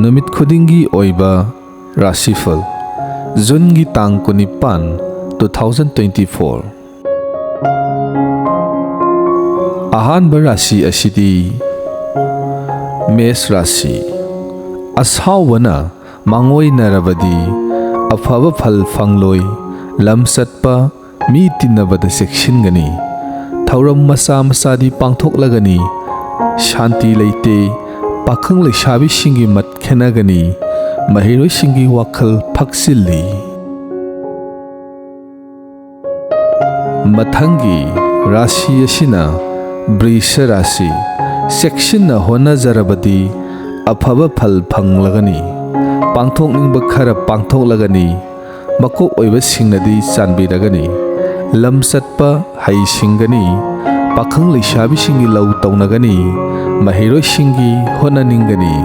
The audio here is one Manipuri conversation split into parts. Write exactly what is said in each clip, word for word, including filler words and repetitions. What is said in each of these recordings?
ꯅꯨꯃꯤꯠ ꯈꯨꯗꯤꯡꯒꯤ ꯑꯣꯏꯕ ꯔꯥꯁꯤꯐꯜ, ꯖꯨꯟꯒꯤ ꯇꯥꯡ ꯀꯨꯟꯅꯤꯄꯥꯟ, two thousand twenty-four꯫ ꯑꯍꯥꯟꯕ ꯔꯥꯁꯤ ꯑꯁꯤꯗꯤ ꯃꯦꯁ ꯔꯥꯁꯤ꯫ ꯑꯁꯥꯎꯕꯅ ꯃꯥꯡꯑꯣꯏꯅꯔꯕꯗꯤ ꯑꯐꯕ ꯐꯜ ꯐꯪꯂꯣꯏ꯫ ꯂꯝ ꯆꯠꯄ, ꯃꯤ ꯇꯤꯟꯅꯕꯗ ꯆꯦꯛꯁꯤꯟꯒꯅꯤ꯫ ꯊꯧꯔꯝ ꯃꯆꯥ ꯃꯆꯥꯗꯤ ꯄꯥꯡꯊꯣꯛꯂꯒꯅꯤ꯫ ꯁꯥꯟꯇꯤ ꯂꯩꯇꯦ꯫ ꯄꯥꯈꯪ ꯂꯩꯁꯥꯕꯤꯁꯤꯡꯒꯤ ꯃꯠ ꯈꯦꯠꯅꯒꯅꯤ꯫ ꯃꯍꯩꯔꯣꯏꯁꯤꯡꯒꯤ ꯋꯥꯈꯜ ꯐꯛꯆꯤꯜꯂꯤ꯫ ꯃꯊꯪꯒꯤ ꯔꯥꯁꯤ ꯑꯁꯤꯅ ꯕ꯭ꯔꯤꯁ ꯔꯥꯁꯤ꯫ ꯆꯦꯛꯁꯤꯟꯅ ꯍꯣꯠꯅꯖꯔꯕꯗꯤ ꯑꯐꯕ ꯐꯜ ꯐꯪꯂꯒꯅꯤ꯫ ꯄꯥꯡꯊꯣꯛꯅꯤꯡꯕ ꯈꯔ ꯄꯥꯡꯊꯣꯛꯂꯒꯅꯤ꯫ ꯃꯀꯣꯛ ꯑꯣꯏꯕꯁꯤꯡꯅꯗꯤ ꯆꯥꯟꯕꯤꯔꯒꯅꯤ꯫ ꯂꯝ ꯆꯠꯄ ꯍꯩꯁꯤꯡꯒꯅꯤ꯫ ꯄꯥꯈꯪ ꯂꯩꯁꯥꯕꯤꯁꯤꯡꯒꯤ ꯂꯧ ꯇꯧꯅꯒꯅꯤ꯫ ꯃꯍꯩꯔꯣꯏꯁꯤꯡꯒꯤ ꯍꯣꯠꯅꯅꯤꯡꯒꯅꯤ꯫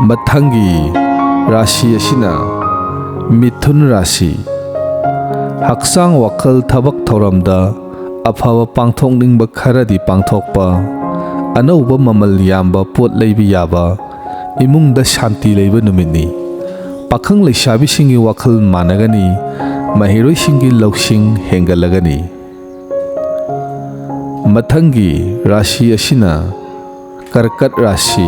ꯃꯊꯪꯒꯤ ꯔꯥꯁꯤ ꯑꯁꯤꯅ ꯃꯤꯊꯨꯟ ꯔꯥꯁꯤ꯫ ꯍꯛꯆꯥꯡ, ꯋꯥꯈꯜ, ꯊꯕꯛ ꯊꯧꯔꯝꯗ ꯑꯐꯕ ꯄꯥꯡꯊꯣꯛꯅꯤꯡꯕ ꯈꯔꯗꯤ ꯄꯥꯡꯊꯣꯛꯄ, ꯑꯅꯧꯕ ꯃꯃꯜ ꯌꯥꯝꯕ ꯄꯣꯠ ꯂꯩꯕ ꯌꯥꯕ, ꯏꯃꯨꯡꯗ ꯁꯥꯟꯇꯤ ꯂꯩꯕ ꯅꯨꯃꯤꯠꯅꯤ꯫ ꯄꯥꯈꯪ ꯂꯩꯁꯥꯕꯤꯁꯤꯡꯒꯤ ꯋꯥꯈꯜ ꯃꯥꯟꯅꯒꯅꯤ꯫ ꯃꯍꯩꯔꯣꯏꯁꯤꯡꯒꯤ ꯂꯧꯁꯤꯡ ꯍꯦꯟꯒꯠꯂꯒꯅꯤ꯫ ꯃꯊꯪꯒꯤ ꯔꯥꯁꯤ ꯑꯁꯤꯅ ꯀꯔꯀꯠ ꯔꯥꯁꯤ꯫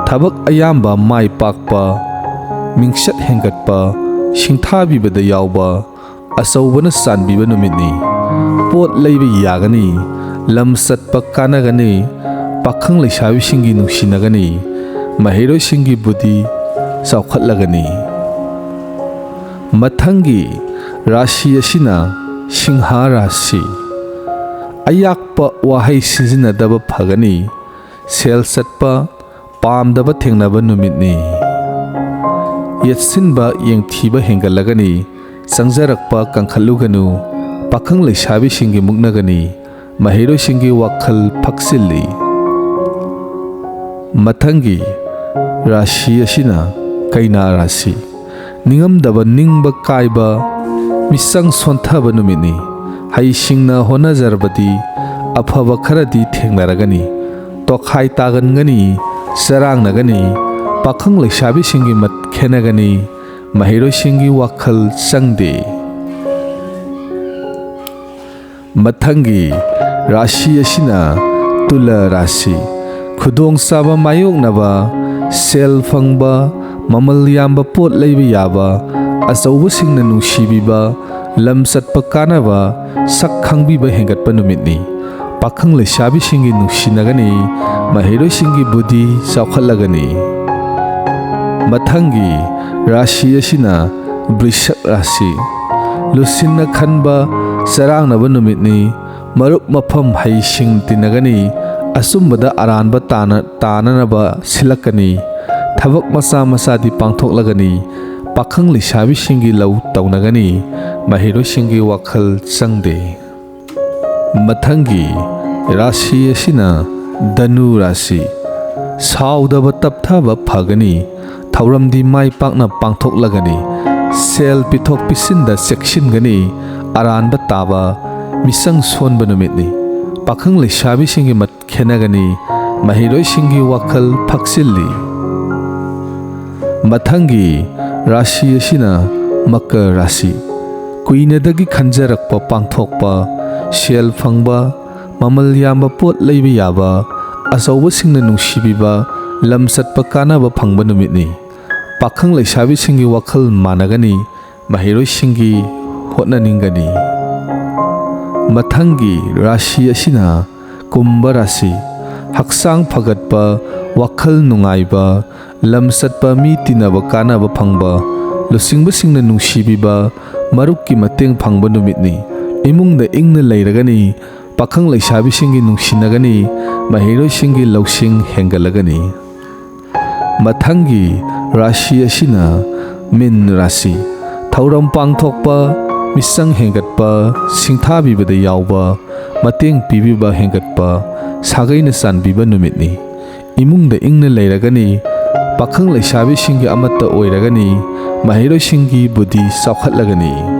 ꯊꯕꯛ ꯑꯌꯥꯝꯕ ꯃꯥꯏ ꯄꯥꯛꯄ, ꯃꯤꯡꯆꯠ ꯍꯦꯟꯒꯠꯄ, ꯁꯤꯡꯊꯥꯕꯤꯕꯗ ꯌꯥꯎꯕ, ꯑꯆꯧꯕꯅ ꯆꯥꯟꯕꯤꯕ ꯅꯨꯃꯤꯠꯅꯤ꯫ ꯄꯣꯠ ꯂꯩꯕ ꯌꯥꯒꯅꯤ꯫ ꯂꯝ ꯆꯠꯄ ꯀꯥꯟꯅꯒꯅꯤ꯫ ꯄꯥꯈꯪ ꯂꯩꯁꯥꯕꯤꯁꯤꯡꯒꯤ ꯅꯨꯡꯁꯤꯅꯒꯅꯤ꯫ ꯃꯍꯩꯔꯣꯏꯁꯤꯡꯒꯤ ꯕꯨꯙꯤ ꯆꯥꯎꯈꯠꯂꯒꯅꯤ꯫ ꯃꯊꯪꯒꯤ ꯔꯥꯁꯤ ꯑꯁꯤꯅ ꯁꯤꯡꯍ ꯔꯥꯁꯤ꯫ ꯑꯌꯥꯛꯄ ꯋꯥꯍꯩ ꯁꯤꯖꯤꯟꯅꯗꯕ ꯐꯒꯅꯤ꯫ ꯁꯦꯜ ꯆꯠꯄ ꯄꯥꯝꯗꯕ ꯊꯦꯡꯅꯕ ꯅꯨꯃꯤꯠꯅꯤ꯫ ꯌꯦꯠꯁꯤꯟꯕ ꯌꯦꯡꯊꯤꯕ ꯍꯦꯟꯒꯠꯂꯒꯅꯤ꯫ ꯆꯪꯖꯔꯛꯄ ꯀꯟꯈꯠꯂꯨꯒꯅꯨ꯫ ꯄꯥꯈꯪ ꯂꯩꯁꯥꯕꯤꯁꯤꯡꯒꯤ ꯃꯨꯛꯅꯒꯅꯤ꯫ ꯃꯍꯩꯔꯣꯏꯁꯤꯡꯒꯤ ꯋꯥꯈꯜ ꯐꯛꯆꯤꯜꯂꯤ꯫ ꯃꯊꯪꯒꯤ ꯔꯥꯁꯤ ꯑꯁꯤꯅ ꯀꯩꯅꯥ ꯔꯥꯁꯤ꯫ ꯅꯤꯡꯉꯝꯗꯕ, ꯅꯤꯡꯕ ꯀꯥꯏꯕ, ꯃꯤꯆꯪ ꯁꯣꯟꯊꯕ ꯅꯨꯃꯤꯠꯅꯤ꯫ ꯍꯩꯁꯤꯡꯅ ꯍꯣꯠꯅꯖꯔꯕꯗꯤ ꯑꯐꯕ ꯈꯔꯗꯤ ꯊꯦꯡꯅꯔꯒꯅꯤ꯫ ꯋꯥꯈꯥꯏ ꯇꯥꯒꯟꯒꯅꯤ, ꯆꯔꯥꯡꯅꯒꯅꯤ, ꯄꯥꯈꯪ ꯂꯩꯁꯥꯕꯤꯁꯤꯡꯒꯤ ꯃꯠ ꯈꯦꯟꯅꯒꯅꯤ, ꯃꯍꯩꯔꯣꯏꯁꯤꯡꯒꯤ ꯋꯥꯈꯜ ꯆꯪꯗꯦ꯫ ꯃꯊꯪꯒꯤ ꯔꯥꯁꯤ ꯑꯁꯤꯅ ꯇꯨꯂꯥ ꯔꯥꯁꯤ꯫ ꯈꯨꯗꯣꯡꯆꯥꯕ ꯃꯥꯌꯣꯛꯅꯕ, ꯁꯦꯜ ꯐꯪꯕ, ꯃꯃꯜ ꯌꯥꯝꯕ ꯄꯣꯠ ꯂꯩꯕ ꯌꯥꯕ, ꯑꯆꯧꯕꯁꯤꯡꯅ ꯅꯨꯡꯁꯤꯕꯤꯕ, ꯂꯝ ꯆꯠꯄ ꯀꯥꯟꯅꯕ, ꯁꯛ ꯈꯪꯕꯤꯕ ꯍꯦꯟꯒꯠꯄ ꯅꯨꯃꯤꯠꯅꯤ꯫ ꯄꯥꯈꯪ ꯂꯩꯁꯥꯕꯤꯁꯤꯡꯒꯤ ꯅꯨꯡꯁꯤꯅꯒꯅꯤ, ꯃꯍꯩꯔꯣꯏꯁꯤꯡꯒꯤ ꯕꯨꯙꯤ ꯆꯥꯎꯈꯠꯂꯒꯅꯤ꯫ ꯃꯊꯪꯒꯤ ꯔꯥꯁꯤ ꯑꯁꯤꯅ ꯕ꯭ꯔꯤꯁꯛ ꯔꯥꯁꯤ꯫ ꯂꯨꯁꯤꯟꯅ ꯈꯟꯕ, ꯆꯔꯥꯡꯅꯕ ꯅꯨꯃꯤꯠꯅꯤ꯫ ꯃꯔꯨꯞ ꯃꯐꯝ ꯍꯩꯁꯤꯡ ꯇꯤꯟꯅꯒꯅꯤ꯫ ꯑꯆꯨꯝꯕꯗ ꯑꯔꯥꯟꯕ ꯇꯥꯅ-, ꯇꯥꯅꯅꯕ ꯁꯤꯜꯂꯛꯀꯅꯤ꯫ ꯊꯕꯛ ꯃꯆꯥ ꯃꯆꯥꯗꯤ ꯄꯥꯡꯊꯣꯛꯂꯒꯅꯤ꯫ ꯄꯥꯈꯪ ꯂꯩꯁꯥꯕꯤꯁꯤꯡꯒꯤ ꯂꯧ ꯇꯧꯅꯒꯅꯤ꯫ ꯃꯍꯩꯔꯣꯏꯁꯤꯡꯒꯤ ꯋꯥꯈꯜ ꯆꯪꯗꯦ꯫ ꯃꯊꯪꯒꯤ ꯔꯥꯁꯤ ꯑꯁꯤꯅ ꯙꯅꯨ ꯔꯥꯁꯤ꯫ ꯁꯥꯎꯗꯕ ꯇꯞꯊꯕ ꯐꯒꯅꯤ꯫ ꯊꯧꯔꯝꯗꯤ ꯃꯥꯏ ꯄꯥꯛꯅ ꯄꯥꯡꯊꯣꯛꯂꯒꯅꯤ꯫ ꯁꯦꯜ ꯄꯤꯊꯣꯛ ꯄꯤꯁꯤꯟꯗ ꯆꯦꯛꯁꯤꯟꯒꯅꯤ꯫ ꯑꯔꯥꯟꯕ ꯇꯥꯕ, ꯃꯤꯆꯪ ꯁꯣꯟꯕ ꯅꯨꯃꯤꯠꯅꯤ꯫ ꯄꯥꯈꯪ ꯂꯩꯁꯥꯕꯤꯁꯤꯡꯒꯤ ꯃꯠ ꯈꯦꯟꯅꯒꯅꯤ꯫ ꯃꯍꯩꯔꯣꯏꯁꯤꯡꯒꯤ ꯋꯥꯈꯜ ꯐꯛꯆꯤꯜꯂꯤ꯫ ꯃꯊꯪꯒꯤ ꯔꯥꯁꯤ ꯑꯁꯤꯅ ꯃꯀꯔ ꯔꯥꯁꯤ꯫ ꯀꯨꯏꯅꯗꯒꯤ ꯈꯟꯖꯔꯛꯄ ꯄꯥꯡꯊꯣꯛꯄ, ꯁꯦꯜ ꯐꯪꯕ, ꯃꯃꯜ ꯌꯥꯝꯕ ꯄꯣꯠ ꯂꯩꯕ ꯌꯥꯕ, ꯑꯆꯧꯕꯁꯤꯡꯅ ꯅꯨꯡꯁꯤꯕꯤꯕ, ꯂꯝ ꯆꯠꯄ ꯀꯥꯟꯅꯕ ꯐꯪꯕ ꯅꯨꯃꯤꯠꯅꯤ꯫ ꯄꯥꯈꯪ ꯂꯩꯁꯥꯕꯤꯁꯤꯡꯒꯤ ꯋꯥꯈꯜ ꯃꯥꯟꯅꯒꯅꯤ꯫ ꯃꯍꯩꯔꯣꯏꯁꯤꯡꯒꯤ ꯍꯣꯠꯅꯅꯤꯡꯒꯅꯤ꯫ ꯃꯊꯪꯒꯤ ꯔꯥꯁꯤ ꯑꯁꯤꯅ ꯀꯨꯝꯚ ꯔꯥꯁꯤ꯫ ꯍꯛꯆꯥꯡ ꯐꯒꯠꯄ, ꯋꯥꯈꯜ ꯅꯨꯡꯉꯥꯏꯕ, ꯂꯝ ꯆꯠꯄ, ꯃꯤ ꯇꯤꯟꯅꯕ ꯀꯥꯟꯅꯕ ꯐꯪꯕ, ꯂꯨꯆꯤꯡꯕꯁꯤꯡꯅ ꯅꯨꯡꯁꯤꯕꯤꯕ, ꯃꯔꯨꯞꯀꯤ ꯃꯇꯦꯡ ꯐꯪꯕ ꯅꯨꯃꯤꯠꯅꯤ꯫ ꯏꯃꯨꯡꯗ ꯏꯪꯅ ꯂꯩꯔꯒꯅꯤ꯫ ꯄꯥꯈꯪ ꯂꯩꯁꯥꯕꯤꯁꯤꯡꯒꯤ ꯅꯨꯡꯁꯤꯅꯒꯅꯤ꯫ ꯃꯍꯩꯔꯣꯏꯁꯤꯡꯒꯤ ꯂꯧꯁꯤꯡ ꯍꯦꯟꯒꯠꯂꯒꯅꯤ꯫ ꯃꯊꯪꯒꯤ ꯔꯥꯁꯤ ꯑꯁꯤꯅ ꯃꯤꯟ ꯔꯥꯁꯤ꯫ ꯊꯧꯔꯝ ꯄꯥꯡꯊꯣꯛꯄ, ꯃꯤꯆꯪ ꯍꯦꯟꯒꯠꯄ, ꯁꯤꯡꯊꯥꯕꯤꯕꯗ ꯌꯥꯎꯕ, ꯃꯇꯦꯡ ꯄꯤꯕꯤꯕ ꯍꯦꯟꯒꯠꯄ, ꯁꯥꯒꯩꯅ ꯆꯥꯟꯕꯤꯕ ꯅꯨꯃꯤꯠꯅꯤ꯫ ꯏꯃꯨꯡꯗ ꯏꯪꯅ ꯂꯩꯔꯒꯅꯤ꯫ ꯄꯥꯈꯪ ꯂꯩꯁꯥꯕꯤꯁꯤꯡꯒꯤ ꯑꯃꯠꯇ ꯑꯣꯏꯔꯒꯅꯤ꯫ ꯃꯍꯩꯔꯣꯏꯁꯤꯡꯒꯤ ꯕꯨꯙꯤ ꯆꯥꯎꯈꯠꯂꯒꯅꯤ꯫